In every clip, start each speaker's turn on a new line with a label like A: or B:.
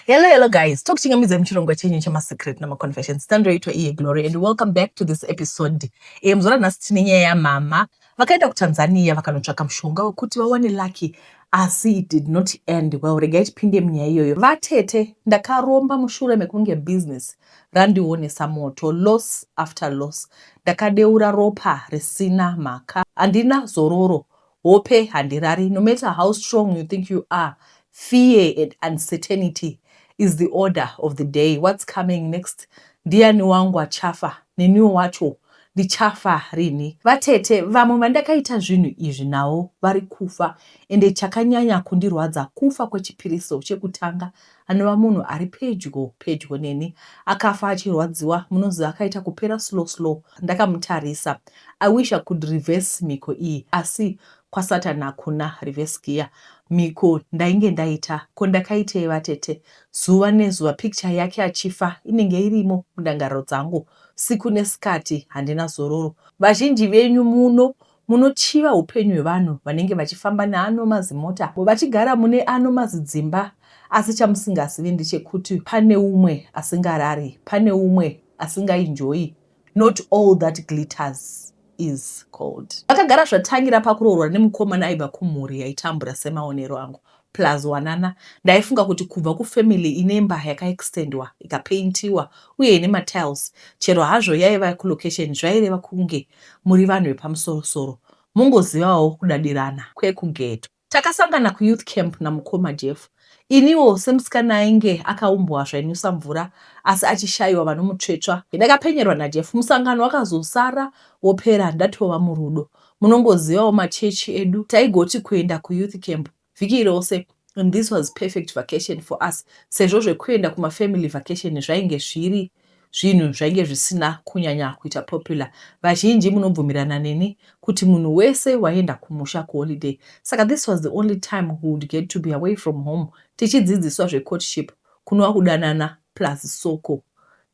A: Hello, hello guys. Tokuchingamidza muchirongwa chenyu chemaSecret namaConfessions. Tandoitwa iye Glory and welcome back to this episode. Muzora nhasi tine nyaya yamama vakaenda kuTanzania vakanotsvaka mushonga wekuti vawane lucky, asi it did not end well. Regai tipinde munyaya iyoyo. Vatete, ndakaromba mushure mekunge business randionesa moto, loss after loss. Ndakadeura ropa risina mhaka. Handina zororo, hope handirari. No matter how strong you think you are, fear and uncertainty is the order of the day. What's coming next? Ndiani wangu achafa? Neniwo wacho ndichafa rini? Vatete, vamwe vandakaita zvinhu izvi navo vari kufa, ende chakanyanya kundirwadza kufa kwechipiriso chekutanga, anova munhu ari pedyo pedyo neni. Akafa achirwadziwa, munoziva akaita kupera slow slow ndakamutarisa. I wish I could reverse mhiko iyi, asi kwasatani hakuna reverse gear. Mhiko ndainge ndaita, ko ndakaitei vatete? Zuva nezuva picture yake achifa inenge irimo mundangariro dzangu, siku nesikati handina zororo. Vazhinji venyu muno munochiva upenyu hwevanhu vanenge vachifamba neano mazimota, vachigara mune ano mazidzimba, asi chamusingazivi ndechekuti pane umwe asingarari, pane umwe asingaenjoyi. Not all that glitters is gold. Vakagara zvatangira pakuroorwa nemukomana aibva kumhuri yaitambura semaonero angu, plus wanana. Ndaifunga kuti kubva kufamily ine imba yakaextendwa, ikapaintiwa uye ine matiles, chero hazvo yaiva kulocation, zvaireva kunge muri vanhu vepamusorosoro, mungozivawo kudadirana kwekughetto. Takasangana kuyouth camp namukoma Jeff. Iniwo semusikana ainge akaumbwa zvainwisa mvura asi achishayiwa vanomutsvetsva, ndakapenyerwa naJeff. Musangano wakazosara wopera ndatova murudo. Munongozivawo machechi edu, taigoti kuenda kuyouth camp vhiki rose, and this was perfect vacation for us, sezvo zvekuenda kumafamily vacation zvainge zviri zvinhu zvainge zvisina kunyanya kuita popular. Vazhinji munobvumirana neni kuti munhu wese waienda kumusha kuholiday, saka this was the only time we would get to be away from home, tichidzidziswa zvecourtship, kunova kudanana plus soko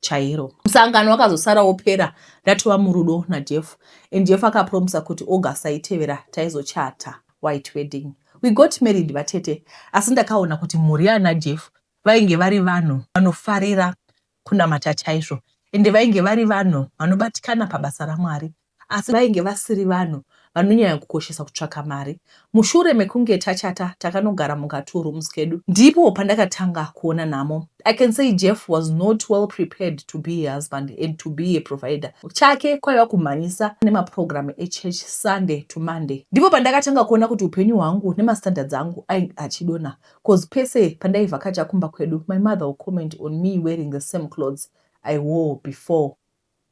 A: chairo. Musangano wakazosara wopera ndatova murudo naJeff, and Jeff akapromisa kuti August aitevera taizochata white wedding. We got married vatete, asi ndakaona kuti mhuri yana Jeff vainge vari vanhu vanofarira kunamata chaizvo, ende vainge vari vanhu vanobatikana pabasa raMwari, asi vainge vasiri vanhu vanonyanya kukoshesa kutsvaka mari. Mushure mekunge tachata, takanogara mukatu rooms kedu. Ndipo pandakatanga kuona nhamo. I can say Jeff was not well prepared to be a husband and to be a provider. Chake kwaiva kumhanyisa nemapurogiramu echurch Sunday to Monday. Ndipo pandakatanga kuona kuti upenyu hwangu nemastandards angu ainge achidonha, 'cause pese pandaivhakacha kumba kwedu, my mother will comment on me wearing the same clothes I wore before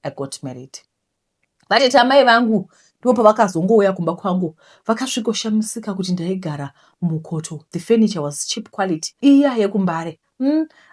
A: I got married. Vatete, amai vangu ndipo pavakazongouya kumba kwangu, vakasvikoshamisika kuti ndaigara mumukoto. The furniture was cheap quality iya yekuMbare.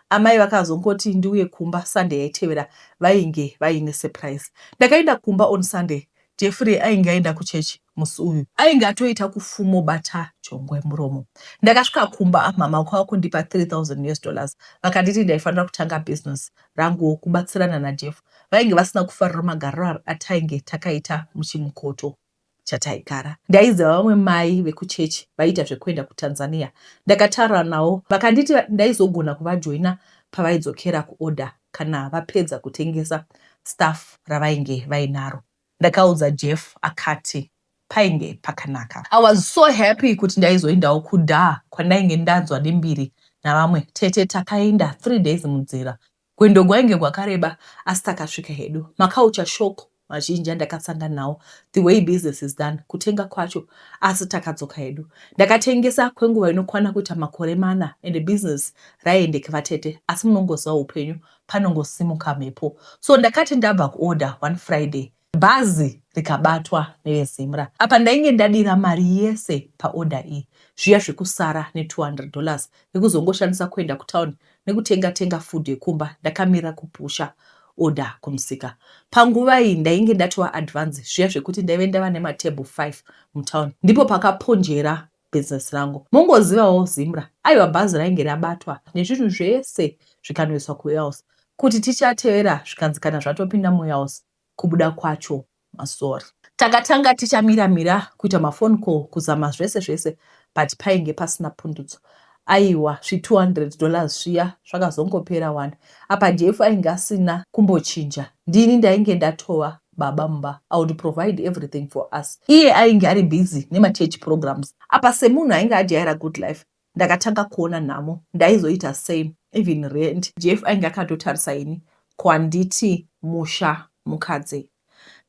A: Amai vakazongoti ndiuye kumba Sunday yaitevera, vainge vaine surprise. Ndakaenda kumba on Sunday. Jeffrey ainge aenda kuchechi musi uyu, ainge atoita kufumobata jongwe muromo. Ndakasvika kumba, mama kwakundipa 3000 US dollars, vakanditi ndaifanira kutanga business rangu kubatsirana naJeff. Vainge vasina kufarira magariro atainge takaita muchimukoto chataigara. Ndaiziva vamwe mai vekuchechi vaiita zvekuenda kuTanzania. Ndakataura navo, vakanditi ndaizogona kuvajoina pavaidzokera kuorder kana vapedza kutengesa stuff ravainge vainaro. Ndakaudza Jeff, akati painge pakanaka. I was so happy kuti ndaizoendawo kuDar kwandainge ndanzwa nembiri navamwe. Tete, takaenda 3 days munzira. Gwendo gwainge gwakareba, asi takasvika hedu. Maculture shock mazhinji andakasangana nawo, the way business is done, kutenga kwacho, asi takadzoka hedu. Ndakatengesa kwenguva inokwana kuita makore 4, ende business raiendeka vatete, asi munongoziva upenyu, panongosimuka mhepo. So ndakati ndabva kuorder one Friday, bhazi rikabatwa neveZimra. Apa ndainge ndadira mari yese paorder iyi, zviya zvekusara ne$200 yekuzongoshandisa kuenda kutauni nekutenga tenga food yekumba ndakamirira kupusha order kumusika. Panguva iyi ndainge ndatova advance, zviya zvekuti ndaive ndava nematable 5 mutauni. Ndipo pakaponjera bhizinesi rangu. Mongozivawo Zimra, aiwa, bhazi rainge rabatwa nezvinhu zvese zvikanoiswa kuwarehouse kuti tichatevera. Zvikanzi kana zvatopinda muwarehouse, kubuda kwacho masori. Takatanga tichamira-mira kuita maphone call, kuzama zvese zvese, but painge pasina pundutso. Aiwa zvi 200 dollars zviya zvakazongopera wani. Apa Jeff ainge asina kumbochinja. Ndini ndainge ndatova baba mumba. I would provide everything for us. Iye ainge ari busy nemachurch programs. Apa semunhu ainge ajaira good life ndakatanga kuona nhamo. Ndaizoita sei even rent Jeff ainge akatotarisa ini kwanditi musha mukadzi.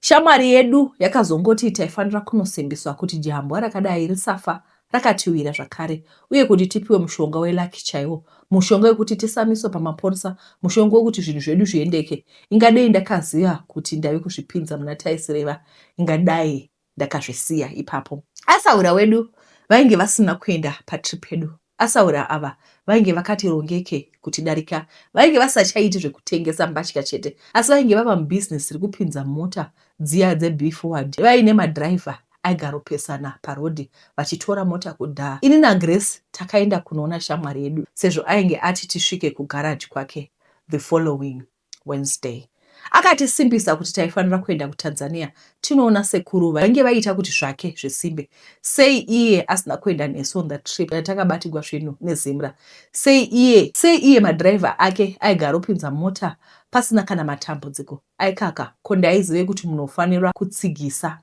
A: Shamwari yedu yakazongoti taifanira kunosimbiswa kuti jambwa rakadai risafa rakatiwira zvakare uye kuti tipiwe mushonga welucky chaiwo, mushonga wekuti tisamiswe pamapurisa, mushonga wekuti zvinhu zvedu zviendeke. Ingadei ndakaziva kuti ndave kuzvipinza muna taisireva ingadai ndakazvisiya ipapo. Asahwira wedu vainge vasina kuenda patrip pedu. Asahwira ava vainge vakati rongeke kutidarika. Vainge vasisachaiti zvekutengesa mbatya chete asi vainge vava mubusiness rekupinza mota dziya dzeBe-forward vaine madriver aigaropesana paroad vachitora mota kuDar. Ini naGrace takaenda kunoona shamwari yedu sezvo ainge ati tisvike kugarage kwake the following Wednesday. Akatisimbisa kuti taifanira kuenda kuTanzania tinoona sekuru vainge vaita kuti zvake zvisimbe. Sei iye asina kuenda nesu on the trip yatakabatigwa zvinhu neZimra? Sei iye sei iye madriver ake aigaropinza mota pasina kana matambudziko? Aikaka ko ndaizive kuti munofanira kutsigisa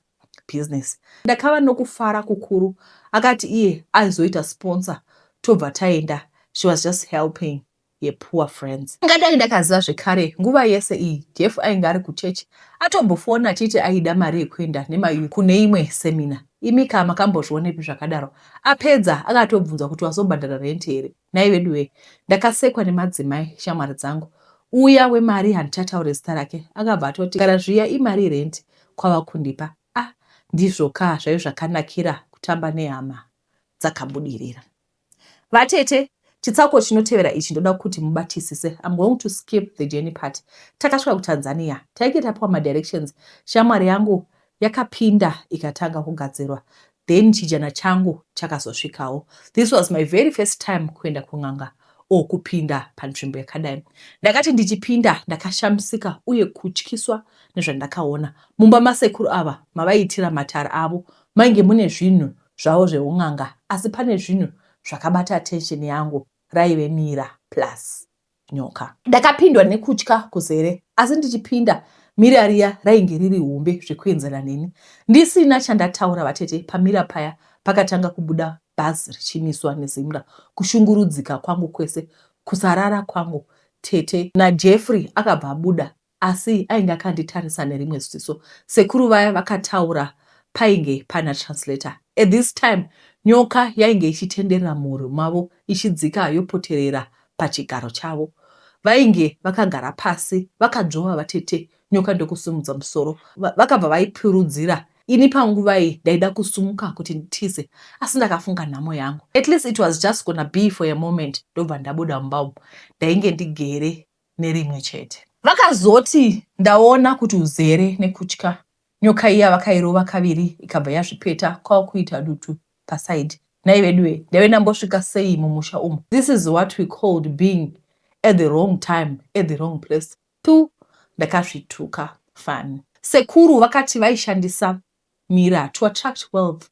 A: business. Ndakava nokufara kukuru akati iye aizoita sponsor tobva taenda. She was just helping her poor friends. Ingadai ndakaziva zvekare nguva yese iyi Jeff ainge ari kuchurch atombofona achiti aida mari yekuenda nemayouth kune imwe seminar. Imika makambozvionepi zvakadaro? Apedza akatobvunzwa kuti wazobhadhara rent here? Nhai veduwee. Ndakasekwa nemadzimai shamwari dzangu. Uya wemari handichataure zita rake akabva atoti gara zviya imari rent kwava kundipa. Ah ndizvo kaa zvaive zvakanakira kutamba nehama dzakabudirira. Vatete, chitsauko chinotevera ichi ndoda kuti mubatisise. I'm going to skip the journey part. Takasvika kuTanzania. Tainge tapiwa madirections. Shamwari yangu yakapinda ikatanga kugadzirwa. Then chijana changu chakazosvikawo. This was my very first time kuenda kun'anga or kupinda panzvimbo yakadai. Ndakati ndichipinda ndakashamisika uye kutyiswa nezvandakaona. Mumba masekuru ava mavaiitira matare avo mainge mune zvinhu zvavo zveun'anga asi pane zvinhu zvakabata attention yangu raive mira plus nyoka. Ndakapindwa nekutya kuzere asi ndichipinda mira riya rainge riri hombe zvekuenzana neni. Ndisina chandataura vatete pamira paya pakatanga kubuda bhazi richimiswa neZimra. Kushungurudzika kwangu kwese kusarara kwangu tete naJeffrey akabva abuda asi ainge akanditarisa nerimwe ziso. Sekuru vaya vakataura painge pana translator. At this time nyoka yainge ichitenderera muhuro mavo ichidzika yopoterera pachigaro chavo. Vainge vakagara pasi vakadzvova vatete nyoka ndokusimudza musoro. Vakabva vaipurudzira. Ini panguva iyi ndaida kusumuka kuti nditize asi ndakafunga nhamo yangu. At least it was just gonna be for a moment ndobva ndabuda mumba umu. Ndainge ndigere nerimwe chete. Vakazoti ndaona kuti uzere nekutya. Nyoka iya vakairova kaviri ikabva yazvipeta kwakuita dutu paside. Nhai veduwe ndaive ndambosvika sei mumusha umu. This is what we called being at the wrong time at the wrong place. Puu ndakazvituka fani. Sekuru vakati vaishandisa mirror to attract wealth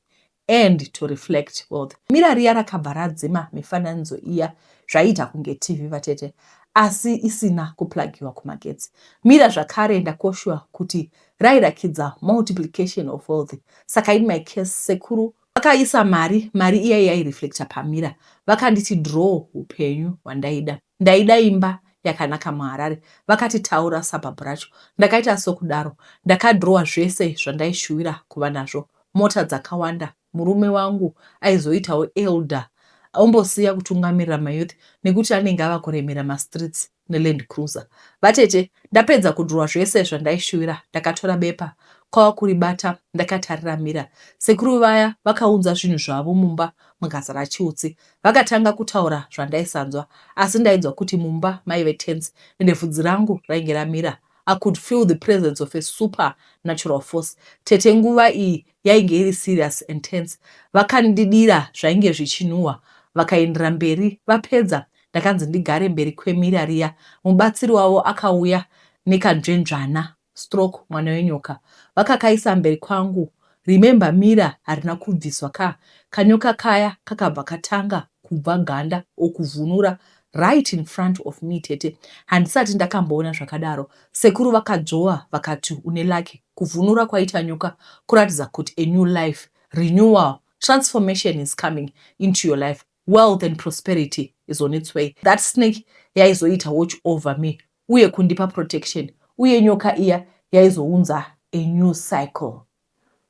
A: and to reflect wealth. Mirror riya rakabva radzima mifananidzo iya zvaiita kunge TV vatete asi isina kuplagiwa kumagetsi. Mirror zvakare ndakoshuwa kuti rairakidza multiplication of wealth saka in my case sekuru vakaisa mari, mari iya yaireflecta pamirror vakanditi draw hupenyu hwandaida. Ndaida imba yakanaka muHarare. Vakati taura suburb racho. Ndakaita sokudaro. Ndakadhirowa zvese zvandaishuwira kuva nazvo. Mota dzakawanda. Murume wangu aizoitawo elder ombosiya kutungamirira mayouth nekuti anenge ava kuremera mastreets neLand Cruiser. Vatete, ndapedza kudhirowa zvese zvandaishuwira ndakatora bepa kwava kuribata ndakatarira mirror. Sekuru vaya vakaunza zvinhu zvavo mumba mukazara chiutsi. Vakatanga kutaura zvandaisanzwa asi ndainzwa kuti mumba maive tense ende vhudzi rangu rainge ramira. I could feel the presence of a super natural force. Tete nguva iyi yainge iri serious and tense. Vakandidira zvainge zvichinhuhwa vakaendera mberi. Vapedza ndakanzi ndigare mberi kwemira riya. Mubatsiri wavo akauya nekanzvenzvana stroke mwana wenyoka vakakaisa mberi kwangu remember mirror harina kubviswa ka kanyoka kaya kakabva katanga Kubva ganda okuvhunura right in front of me. Tete, handisati ndakamboona zvakadaro. Sekuru vakadzvova vakati, "Une lucky. Kuvhunura kwaita nyoka kuratidza kuti a new life, renewal, transformation is coming into your life. Wealth and prosperity is on its way." That snake yaizoita watch over me uye kundipa protection, uye nyoka iya yaizounza a new cycle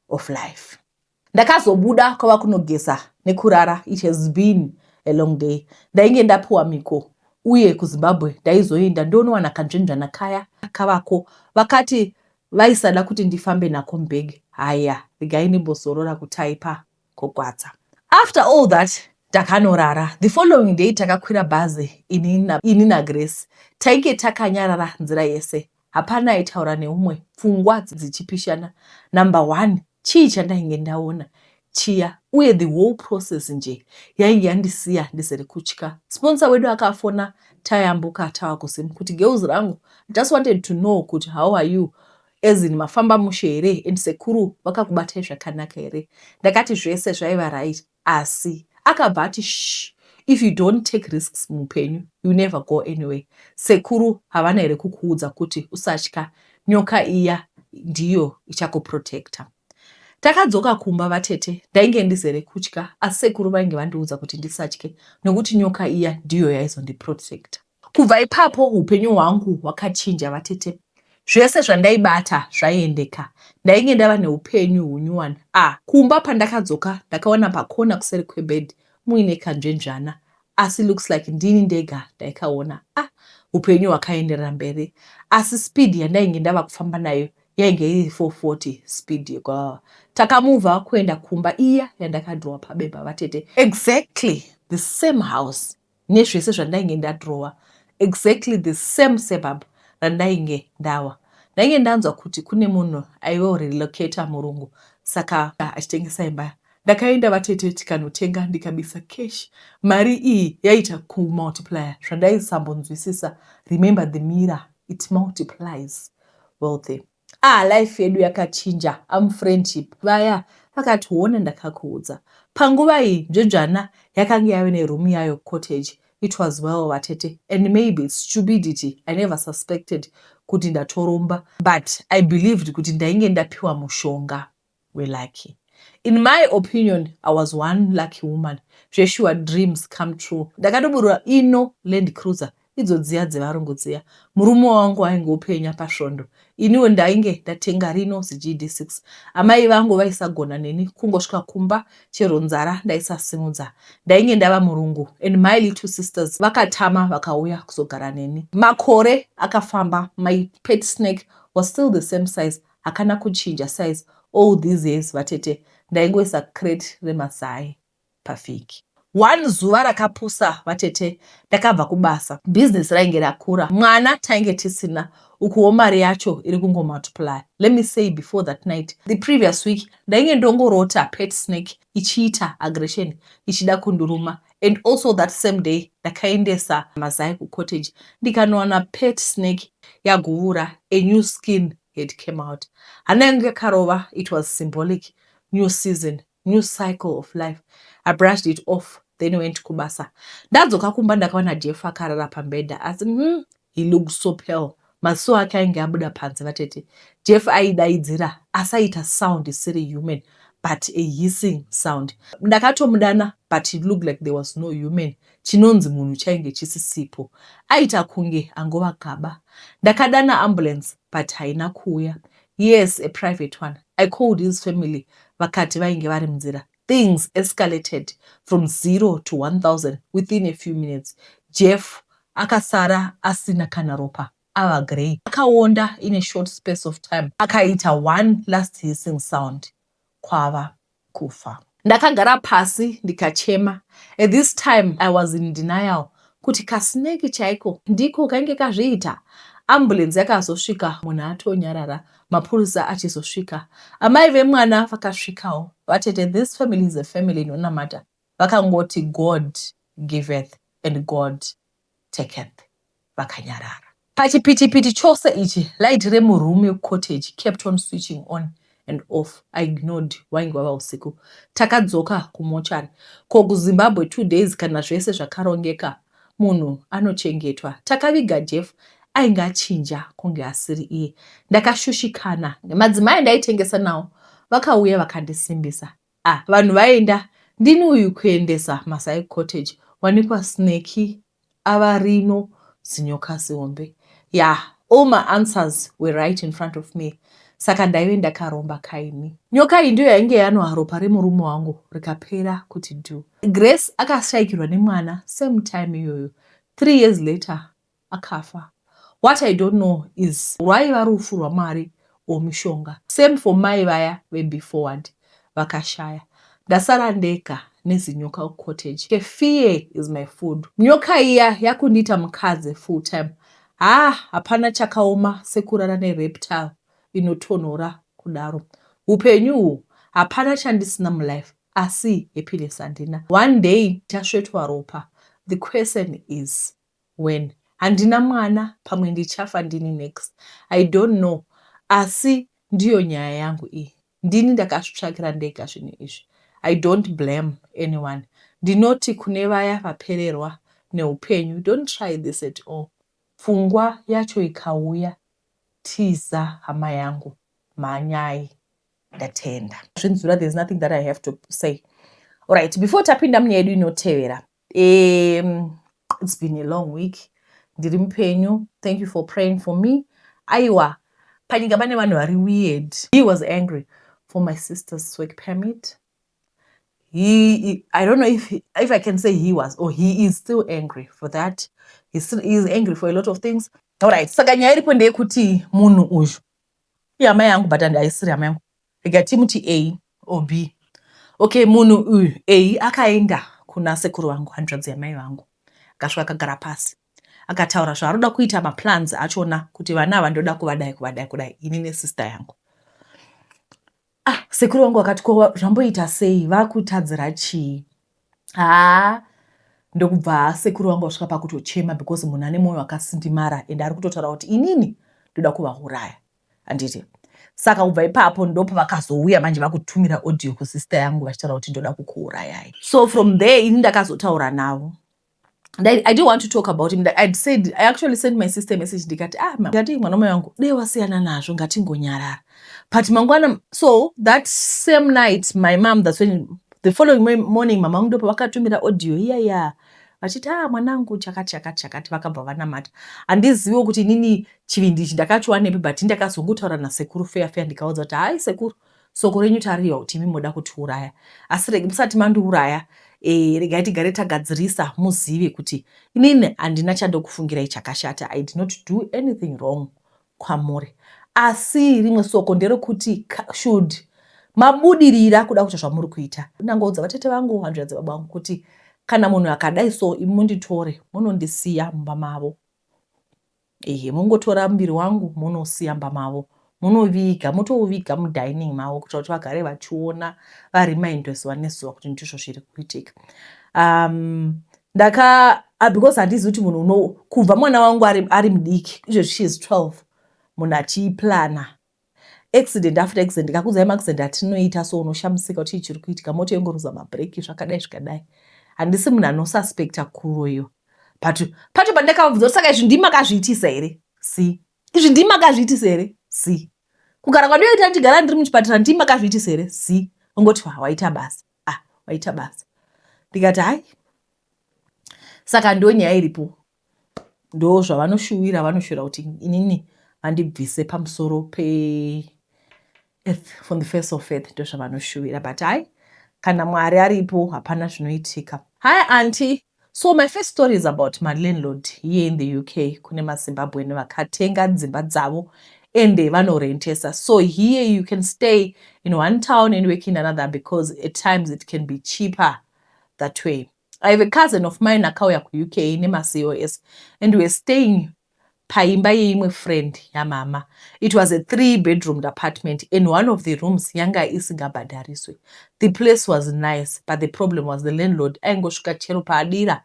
A: of life. Ndakazobuda kwava kunogeza nekurara. It has been a long day. Ndainge ndapiwa miko uye kuZimbabwe ndaizoenda ndonowana kanzvenzvana kaya kavako. Vakati vaisada kuti ndifambe nako mubhegi. Haya, regai ndimbozorora, kutaipa kogwadza. After all that ndakanorara. The following day takakwira bhazi ini naGrace. Tainge takanyarara nzira yese, hapana aitaura neumwe, pfungwa dzichipishana. Number one, chii chandainge ndaona chiya? Uye the whole process nje yainge yandisiya ndizere kutya. Sponsor wedu akafona tayambuka tava kuZim kuti, "Girls rangu, just wanted to know kuti how are you, as in mafamba mushe here and sekuru vakakubatai zvakanaka here?" Ndakati zvese zvaiva right, asi akabva ati, "Sh, if you don't take risks muupenyu, you never go anyway. Sekuru havana here kukuudza kuti usatya? Nyoka iya ndiyo ichakuprotecta?" Takadzoka kumba vatete, ndainge ndizere kutya, asi sekuru vainge vandiudza kuti ndisatye nokuti nyoka iya ndiyo yaizondiprotecta. Kubva ipapo upenyu hwangu hwakachinja vatete. Zvese zvandaibata zvaiendeka. Ndainge ndava neupenyu hunyuwani. Ah, kumba pandakadzoka ndakaona pakona kuseri kwebhedhi muine kanzvenzvana, asi looks like ndini ndega ndaikaona. Ah, upenyu hwakaenderera mberi, asi speed yandainge ndava kufamba nayo yainge iri 440 speed yegwavava. Takamuvha kuenda kumba iya yandakadhirowa pabepa vatete, exactly the same house nezvese zvandainge ndadhirowa, exactly the same suburb randainge ndawa. Ndainge ndanzwa kuti kune munhu aivawo relocator, murungu, saka achitengesa imba. Ndakaenda vatete, tikanotenga, ndikabisa cash. Mari iyi yaita kumultiplya zvandaisambonzwisisa. Remember the mirror, it multiplies wealthy. Ah, life yedu yakachinja. Am friendship vaya vakati, "Hona, ndakakuudza." Panguva iyi nzvenzvana yakanga yave neroom yayo, cottage. It was well vatete, and maybe its stupidity, I never suspected kuti ndatoromba, but I believed kuti ndainge ndapiwa mushonga welucky. In my opinion, I was one lucky woman zvesure. Dreams come true. Ndakatoburura ino Land Cruiser, idzo dziya dzevarungu dziya. Murume wangu ainge upenya pasvondo, iniwo ndainge ndatenga rino ziGD6. Amai vangu vaisagona neni. Kungosvika kumba chero nzara ndaisasimudza. Ndainge ndava murungu, and my little sisters vakatama vakauya kuzogara neni. Makore akafamba. My pet snake was still the same size, hakana kuchinja size all these years vatete. Ndaingoisa crate remazai pavhiki. One zuva rakapusa vatete, ndakabva kubasa. Bhizinesi rainge rakura, mwana tainge tisina, ukuwo mari yacho iri kungomultiply. Let me say, before that night, the previous week ndainge ndongorota pet snake ichiita aggression, ichida kunduruma. And also that same day ndakaendesa mazai kucottage, ndikanowana pet snake yaguvura. A new skin had came out. Hana yangu yakarova. It was symbolic: new season, new cycle of life. I brushed it off, then went kubasa. Ndadzoka kumba ndakaona Jeff akarara pambedha, asi he looked so pale. Maziso ake ainge abuda panze vatete. Jeff aidaidzira, asaita sound isiri human, but a hissing sound. Ndakatomudana, but it looked like there was no human. Chinonzi munhu chainge chisisipo. Aita kunge angova gaba. Ndakadana ambulance, but haina kuuya. Yes, a private one. I called his family, vakati vainge vari munzira. Things escalated from 0 to 1000 within a few minutes. Jeff akasara asina kana ropa, ava grey, akaonda in a short space of time. Akaita one last hissing sound, kwava kufa. Ndakagara pasi ndikachema. At this time I was in denial kuti kasnake chaiko ndiko kainge kazviita. Ambulance yakazosvika munhu atonyarara, mapurisa achizosvika. Amai vemwana vakasvikawo vatete. This family is a family inonamata. Vakangoti, "God giveth and God taketh," vakanyarara. Pachipitipiti chose ichi, light remuroom yecottage kept on switching on and off. I ignored. Wainge wava usiku. Takadzoka kumochari. Ko kuZimbabwe 2 days kana zvese zvakarongeka, munhu anochengetwa. Takaviga Jeff. Ainge achinja kunge asiri iye. Ndakashushikana. Madzimai andaitengesa nawo vakauya vakandisimbisa. Ah, vanhu vaenda, ndini uyu kuendesa Masai Cottage. Wanikwa snake ava rino zinyoka zihombe. Yeah, all my answers were right in front of me. Saka ndaive ndakaromba kaini. Nyoka iyi ndiyo yainge yanwa ropa remurume wangu rikapera kuti dhu. Grace akashayikirwa nemwana same time iyoyo. 3 years later akafa. What I don't know is rwaiva rufu rwaMwari or mishonga. Same for mai vaya veBe Forward vakashaya. Ndasara ndega nezinyoka cottage. Fear is my food. Nyoka iya yakundiita mukadzi full time. Ha, hapana chakaoma sekurara nereptile inotonhora kudaro. Upenyu uhu hapana chandisina mulife, asi happiness handina. One day chasvetwa ropa. The question is when. Handina mwana, pamwe ndichafa ndini next. I don't know, asi ndiyo nyaya yangu iyi. Ndini ndakazvitsvakira ndega zvinhu izvi. I don't blame anyone. Ndinoti kune vaya vapererwa neupenyu, don't try this at all. Pfungwa yacho ikauya, tiza hama yangu, mhanyai. Ndatenda. Zvinzura, there's nothing that I have to say. Alright, before tapinda munyaya yedu inotevera, it's been a long week. Ndiri mupenyu. Thank you for praying for me. Aiwa, panyika pane vanhu vari weird. He was angry for my sister's work permit. He, I don't know if I can say he was or he is still angry for that. He is angry for a lot of things. Alright, saka nyaya iripo ndeyekuti munhu uyu ihama yangu, but haisiri hama yangu. Rega timuti A or B. Okay, munhu uyu A akaenda kuna sekuru vangu, hanzvadzi yamai vangu. Akasvika akagara pasi, akataura zvaari kuita, maplans achona, kuti vana ava ndoda kuvadai, kuvadai, kudai, ini nesister yangu. Ah, sekuru vangu vakati, "Ko zvamboita sei? Vakutadzira chii?" Haa, ndokubva sekuru vangu vasvika pakutochema because munhu ane mwoyo wakasindimara ende ari kutotaura kuti inini ndoda kuvauraya, handiti? Saka kubva ipapo ndopavakazouya manje vakutumira audio kusister yangu vachitaura kuti ndoda kukuurayai. So from there ini ndakazotaura navo. And I didn't want to talk about him. I'd said, I actually sent my sister a message, ndikati, "Ah, ndikati mwana mai wangu, dei wasiyana nazvo, ngatingonyarara." But mangwana, so that same night, my mom, that's when the following morning, mama vangu ndopa vakatumira audio iya vachiti, "Ah, mwanangu, chakati chakati chakati." Vakabva vanamata. Handiziviwo kuti inini chivindi ichi ndakachiwanepi, but ndakazongotaura nasekuru feya feya, ndikaudza kuti, "Hai sekuru, soko renyu tariwa kuti imi moda kutiuraya, asi musati mandiuraya, regai tigare tagadzirisa, muzive kuti inini handina chandokufungirai chakashata. I did not do anything wrong kwamuri, asi rimwe soko nderekuti should mabudirira kuda kuita zvamuri kuita, ndangoudza vatete vangu, hanzvadzi baba vangu, kuti kana munhu akadai so, imi munditore munondisiya mumba mavo. Ehe, mungotora muviri wangu munosiya mumba mavo, munoviga, mutouviga mudining mavo, kuitira kuti vagare vachiona, varimindwe zuva nezuva kuti ndizvo zviri kuitika." Ndaka because handizivi kuti munhu uno kubva mwana wangu ari mudiki, izvezvi she is 12, munhu achiplana accident after accident. Ndikakuudzai maaccident atinoita so, unoshamisika kuti chii chiri kuitika. Mota yongoruza mabhureki, zvakadai zvikadai. Handisi munhu anosuspecta kuroyiwa, but pacho pandakavabvunza kuti, "Saka izvi ndimi makazviitisa here? Si izvi ndimi makazviitisa here? Si kugara kwandinoita ndichigara ndiri muchipatara, ndimi makazviitisa here? Si?" Ongoti, "Waita basa, ah, waita basa." Ndikati, "Hai." Saka ndo nyaya iripo, ndo zvavanoshuwira. Vanoshuwira kuti inini vandibvise pamusoro pe earth, from the face of earth. Ndo zvavanoshuwira, but hai, kana Mwari aripo hapana zvinoitika. Hi auntie. So my first story is about my landlord here in the UK. Kune maZimbabwean vakatenga dzimba dzavo ende vanorentesa. So here you can stay in one town and work in another because at times it can be cheaper that way. I have a cousin of mine akauya kuUK nemaCOS and we were staying paimba yeimwe friend yamama. It was a three bedroomed apartment and one of the rooms yanga isingabhadhariswe. The place was nice, but the problem was the landlord aingosvika chero paadira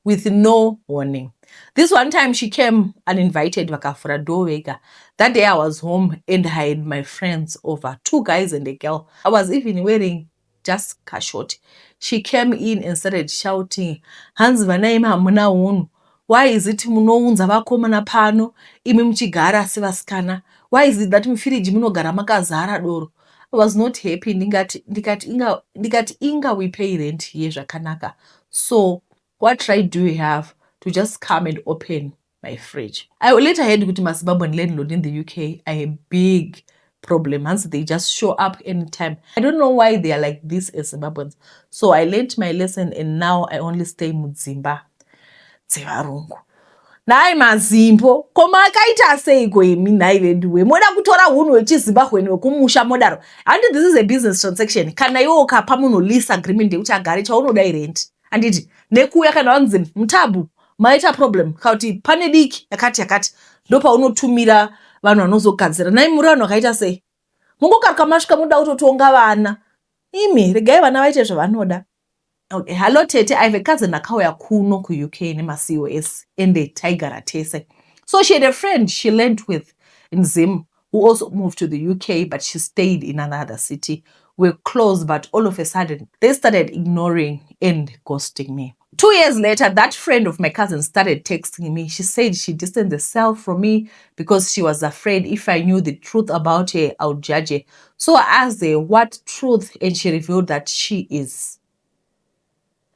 A: with no warning. This one time she came uninvited, vakavhura door vega. That day I was home and I had my friends over, two guys and a girl. I was even wearing just kashort. She came in and started shouting, "Hanzi vana imi hamuna unhu. Why is it munounza vakomana pano imi muchigara sevasikana? Why is it that mufiriji munogara makazara doro?" I was not happy. Ndikati, inga we pay rent here zvakanaka, so what right do you have to just come and open my fridge? I later heard kuti maZimbabwean landlord in the UK are a big problem. Hence they just show up anytime. I don't know why they are like this as Zimbabweans. So I learned my lesson and now I only stay mudzimba dzevarungu. Nhai mazimbo, ko makaita seiko imi nhai veduwe? Moda kutora unhu hwechiZimbabweni hwekumusha modaro? Handiti this is a business transaction? Kana iwe ukapa munhu lease agreement yekuti agare, chaunoda irent, handiti? Nekuuya kana wanzi mutabhu maita problem, kana kuti pane diki yakati yakati, ndopaunotumira vanhu vanozogadzira. Nhai, muri vanhu vakaita sei? Mungokaruka masvika munoda kutotonga vana imi. Regai vana vaite zvavanoda. Okay. "Hello tete, I have a cousin akauya kuno kuUK nemaCOS, ende taigara tese. So she had a friend she learned with in Zim who also moved to the UK, but she stayed in another city. We're close, but all of a sudden they started ignoring and ghosting me. 2 years later, that friend of my cousin started texting me. She said she distanced herself from me because she was afraid if I knew the truth about her, I would judge her. So I asked her what truth, and she revealed that she is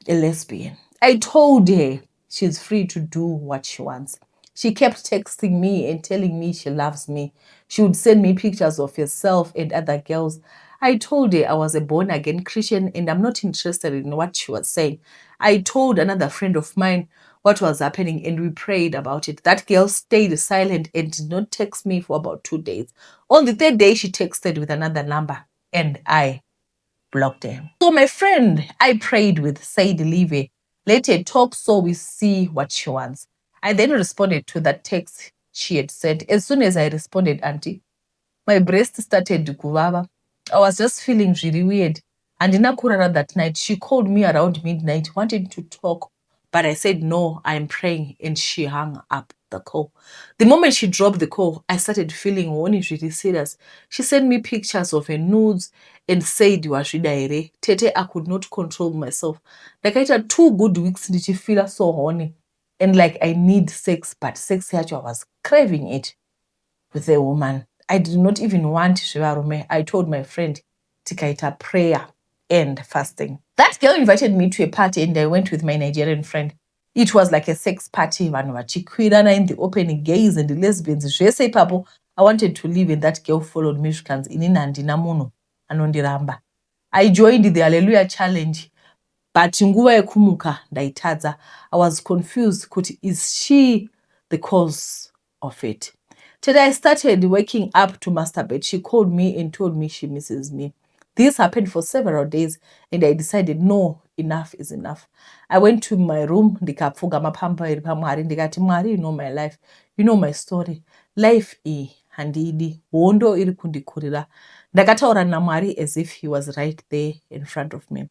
A: a lesbian. I told her she's free to do what she wants. She kept texting me and telling me she loves me. She would send me pictures of herself and other girls. I told her I was a born again Christian and I'm not interested in what she was saying. I told another friend of mine what was happening and we prayed about it. That girl stayed silent and did not text me for about 2 days. On the third day, she texted with another number and I blocked her. So my friend I prayed with said, 'Leave her. Let her talk so we see what she wants.' I then responded to that text she had sent. As soon as I responded, auntie, my breast started kuvava. I was just feeling really weird. Handina kurara that night. She called me around midnight, wanting to talk, but I said, 'No, I'm praying,' and she hung up the call. The moment she dropped the call, I started feeling horny, really serious. She sent me pictures of her nudes and said, 'Wazvida here?' Tete, I could not control myself. Ndakaita 2 good weeks ndichifeela so horny and like I need sex, but sex yacho, I was craving it with a woman. I did not even want zvevarume. I told my friend, tikaita prayer and fasting. That girl invited me to a party and I went with my Nigerian friend. It was like a sex party, vanhu vachikwirana in the open, gays and lesbians zvese ipapo. I wanted to leave and that girl followed me, zvikanzi, 'Inini handina munhu anondiramba.' I joined the Hallelujah Challenge, but nguva yekumuka ndaitadza. I was confused kuti is she the cause of it? Today I started waking up to masturbate. She called me and told me she misses me. This happened for several days and I decided, no, enough is enough. I went to my room, ndikapfugama pamberi paMwari, ndikati, 'Mwari, you know my life, you know my story. Life iyi handidi, hondo iri kundikurira.' Ndakataura naMwari as if he was right there in front of me.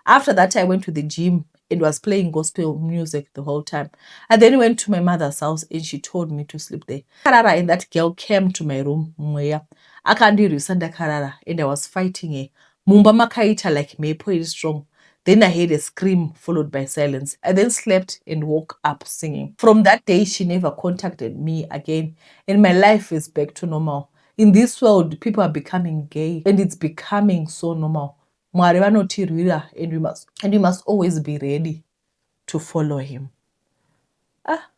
A: After that, I went to the gym and was playing gospel music the whole time. I then went to my mother's house and she told me to sleep there. Karara, and that girl came to my room mweya akandirwisa ndakarara and I was fighting her. Mumba makaita like mhepo iri strong. Then I heard a scream followed by silence. I then slept and woke up singing. From that day, she never contacted me again, and my life is back to normal. In this world, people are becoming gay, and it's becoming so normal. Mwari vanotirwira and we must always be ready to follow him." Ah.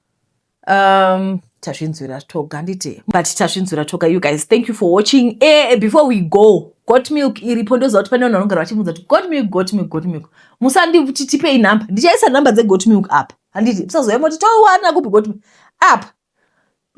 A: Tazvinzwira toga, handiti? But tazvinzwira toga. You guys, thank you for watching. Before we go, Goat Milk iripo. Ndoziva kuti pane vanhu vanogara vachibvunza kuti goat milk, goat milk, goat milk. Musanditi tipei nhamba. Ndichaisa nhamba dzegoat milk apa, handiti? Musazoya moti towana kupi goat milk. Apa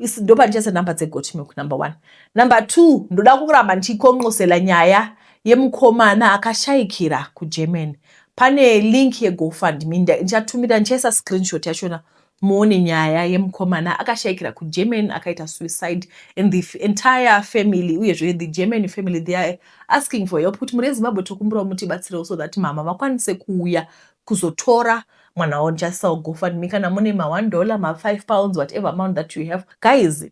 A: ndopandichaisa nhamba dzegoat milk, number one. Number two, ndoda kuramba ndichikonqosela nyaya yemukomana akashayikira kuGermany. Pane link yeGoFundMe, ndichatumira, ndichaisa screenshot yachona muone nyaya yemukomana akashayikira kuGermany, akaita suicide, and the entire family, uyezve the German family, they are asking for help kuti muri eZimbabwe tokumbirawo mutibatsirewo so that mama vakwanise kuuya kuzotora Mwana wavo ndichaisawo GoFundMe kana mune ma$1, ma£5, whatever amount that you have. Guys,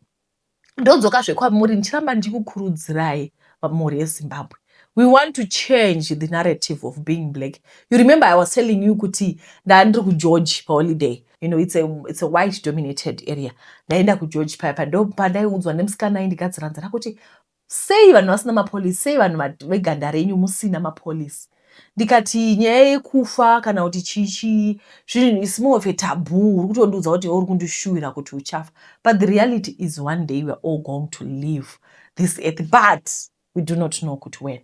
A: ndodzokazve kwamuri ndichiramba ndichikukurudzirai, mhuri yeZimbabwe. We want to change the narrative of being black. You remember I was telling you kuti ndandiri kuGeorge paholiday. It's a white dominated area. Ndaenda kuGeorge paya, ndo pandaiudzwa nemusikana aindigadzira nzara kuti, "Sei vanhu vasina mapolisi? Sei vanhu veganda renyu musina mapolisi?" Ndikati nyaya yekufa kana kuti chichi zvinhu is more of a taboo. Uri kutondiudza kuti uri kundishuwira kuti uchafa, but the reality is one day we are all going to leave this earth, but we do not know kuti when.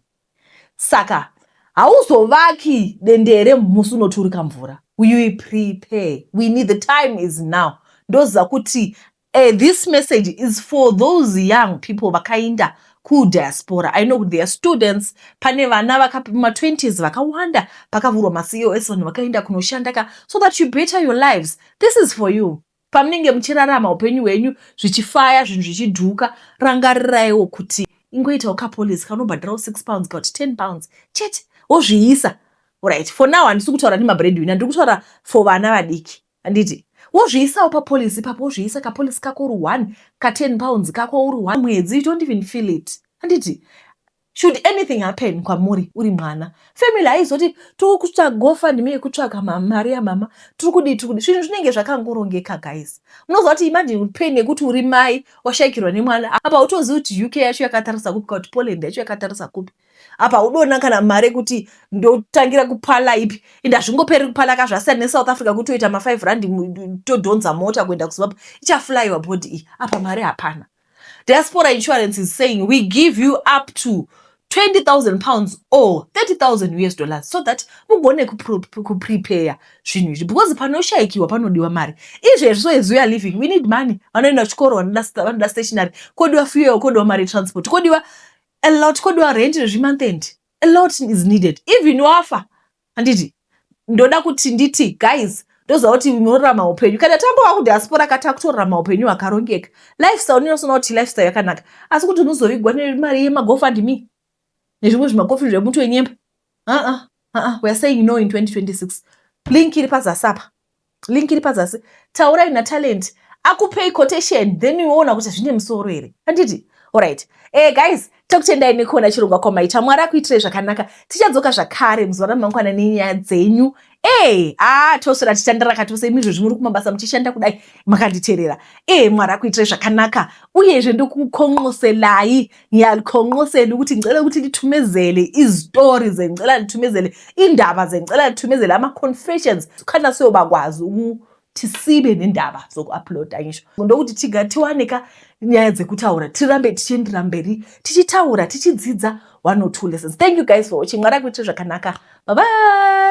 A: Saka hauzovaki dendere musi unoturika mvura. We prepare, we need, the time is now. Ndoziva kuti this message is for those young people vakaenda kudiaspora. I know there are students, pane vana ma20s vakawanda, pakavhurwa maCOS, vanhu vakaenda kunoshanda ka, so that you better your lives. This is for you. Pamunenge muchirarama upenyu hwenyu zvichifaya, zvinhu zvichidhuka, rangariraiwo kuti ingoitawo kapolisi kanobhadharawo £6 kana kuti £10 chete, wozviisa. Right, for now handisi kutaura nemabreadwinner, ndiri kutaura for vana vadiki, handiti? Wozviisawo papolisi ipapo, wozviisa kapolisi kako uri 1 ka£10 kako uri 1 mwedzi, you don't even feel it, handiti? Should anything happen kwamuri uri mwana, family haizoti tiri kutsvaga GoFundMe yekutsvaga mari yamama, tiri kudii, tiri kudii. Zvinhu zvinenge zvakangorongeka. Guys, munoziva kuti imagine pain yekuti uri mai washayikirwa nemwana, apa utozivi kuti UK yacho yakatarisa kupi, kana kuti Poland yacho yakatarisa kupi. Apa udona kana mari yekuti ndotangira kupala ipi, ende hazvingoperi kupala ka. Zvasiyana neSouth Africa, kutoita ma5 rand todhonza mota kuenda kuZimbabwe, ichaflyiwa body iyi, apa mari hapana. Diaspora Insurance is saying we give you up to £20,000 or US$30,000 so that mugone kuprepare zvinhu izvi, because panoshayikiwa panodiwa mari izvezvi. So as we are living, we need money. Vanoenda kuchikoro vanoda stationary, kodiwa fuel, kodiwa mari transport, kodiwa a lot, kodiwa rent rezvimonth end. A lot is needed even wafa, handiti? Ndoda kuti nditi, guys, ndoziva kuti munorarama upenyu, kana tangova kudiaspora ka, takutorarama upenyu hwakarongeka. Lifestyle unosoona kuti lifestyle yakanaka, asi kuti unozovigwa nemari yemaGoFundMe nezvimwe zvimakofi zvemuti wenyemba, uh-uh, uh-uh. We are saying no in 2026. Link iri pazasi apa, link iri pazasi. Taurai naTalent akupei quotation, then uoona kuti zvine musoro here, handiti? Alright, guys, tokutendai nekuona chirongwa kwamaita. Mwari akuitirai zvakanaka. Tichadzoka zvakare muzuva ramangwana nenyaya dzenyu. E a toswera tichandaraka tose. Imizvozvi muri kumabasa muchishanda kudai makanditeerera. E, Mwari akuitirai zvakanaka. Uyezve ndikukonqoselai, ngiyalikhonqosela ukuthi ngicela ukuthi lithumezele izitori, zengicela lithumezele indaba, zengicela lithumezele ama-confessions, khana siyobakwazi ukuthi sibe nendaba zokuuploada. Ngisho ndokuti tiwane nyaya dzekutaura, tirambe tichiendera mberi tichitaura, tichidzidza one or two lessons. Thank you guys for watching. Mwari akuitire zvakanaka. Bye bye.